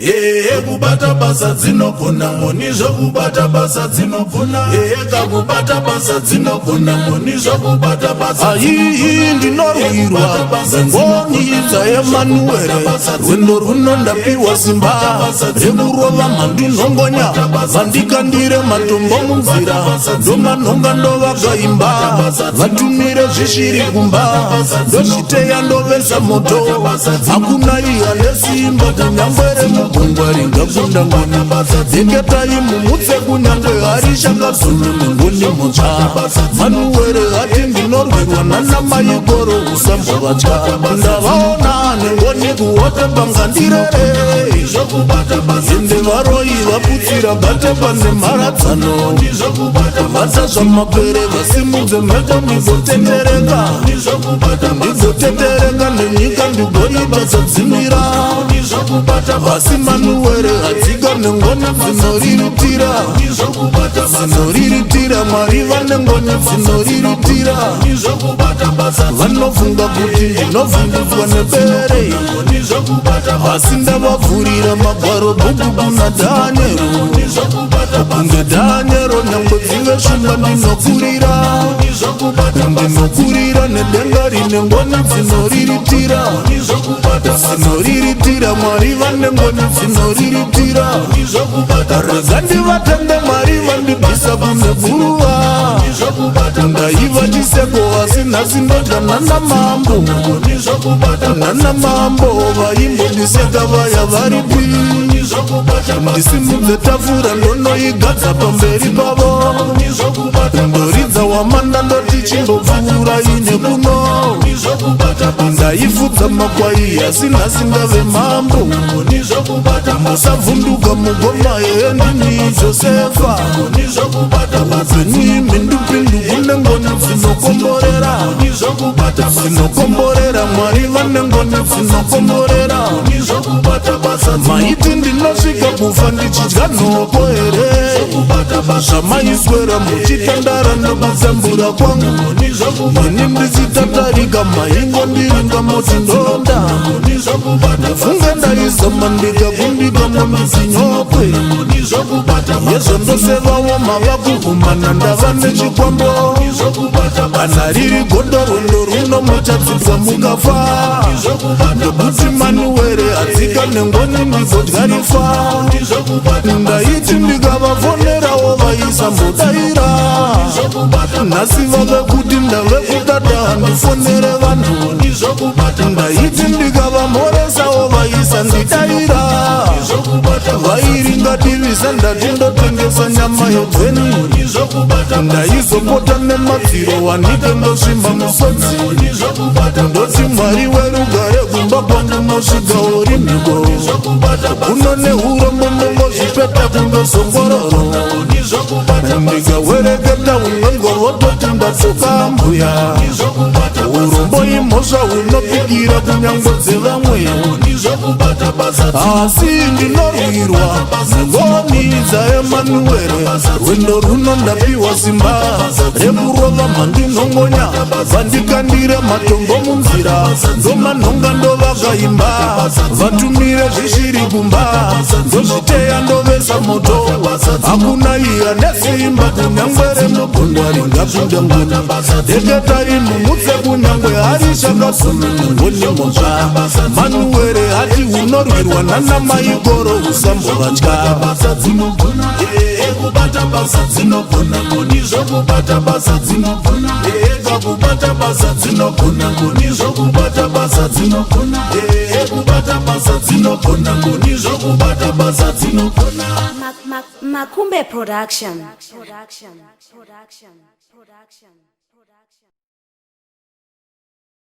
Ehe, kubata basa dzinogona ngoni, zvokubata basa dzinogona. Ehe, kakubata basa dzinogona ngoni, zvokubata basa. Aihi, ndinorwirwa nengoni dzaEmanuere. Rwendo runo ndapiwa simba rekurova mhandinhongonya. Vandikandire matombo munzira, ndomanhonga ndovakaimba. Vatumire zvishiri kumba, ndozviteya ndovesa moto. Hakuna iya nesimba kunyangwe remugungwa ringakunda ngoni. Deketai mumutse kunyangwe hari shakazulu nengoni mutsva. Manuwere ati ndinorwirwa nanamaigoro, usambovatya. Ndavaona nengoni kuhote pangandirere. Ende varoi vaputsira gate pane mharadzano. Vatasva mapere vasimudze mhepo, ndigotendereka, ndigotendereka nenyika, ndigoita dzadzimira. Asi Manuwere adzika nengoni dzinoriritira, dzinoriritira. Mwari vane ngoni dzinoriritira. Vanofunga kuti ndinovhundutswa nebere, asi ndavavhurira magwaro, bhuku kuna Dhaniero. Kunge Dhaniero, nyangwe dzive shumba ndinokurira, ndinokurira nedenga rine ngoni dzinoriritira, dzinoriritira. Mwari vane ngoni dzinoriritira. Rega ndivatende Mwari vandibvisa kune guruva. Ndaiva chiseko, asi nhasi ndodya nana mambo, nana mambo. Vaimbondiseka vaya varipi? Ndisimudze tafura, ndonoigadza pamberi pavo, ndoridza wamanda, ndoti chimbopfuura ine kuno. Ndaifudza makwai, asi nhasi ndave mambo. Musavhunduka mugoma, yendini Josefa. Upenyu mhindupindu, kune ngoni dzinokomborera, dzinokomborera. Mwari vane ngoni dzinokomborera. Maiti ndinosvika kufa ndichidya nhoko here? Zvamaiswera muchitandara nekutambura kwangu, ini ndichitatarika, maingondiringa moti ndonda. Ndafunga ndaizama ndikakundikana mizinyokwe yezvandosevawo. Mava kuhumana, ndava nechikwambo. Kana riri gondo, rwendo runo muchadzipwa mukafa, ndokuti Manuwere adzika nengoni ndigodya rifa. Ndaiti ndikavafonerawo vaisambodaira, nhasi vave kuti ndave kudada, handifonere vanhu. Ndaiti ndikavamhoresawo vaisandidaira, vairingativisa. Ndati ndotengesa nyama yedzeni, ndaizopota nemadziro wanike ndosvimba musodzi. Ndoti Mwari werugare, kumba kwangu nosvikawo rinhiko? Kuno neurombo ndongozvipeta kundozongororo. Ndikawereketa unonzwa vototi ndatsoka mbuya. Urombo imhosva hunopikira kunyangwe dzevamwe, asi ndinorwirwa nengoni dzaEmanuere. Rwendo runo ndapiwa simba rekurova mhandinhongonya. Vandikandire matombo munzira, ndomanhonga ndovakaimba. Vatumire zvishiri kumba, ndozviteya ndovesa moto. Hakuna iya nesimba kunyangwe remugungwa ringakunda ngoni. Deketai mumutse kunyangwe hari shakazulu nengoni mutsva. Manuwere ati unorwirwa nana maigoro, usambovatya. Ehe, kubata basa dzinogona ngoni, zvokubata basa dzinogona. Ehe, kakubata basa dzinogona ngoni, zvokubata basa dzinogona. Ehe, kubata basa dzinogona ngoni, zvokubata basa dzinogona. Makumbe Production. Production. Production. Production. Production.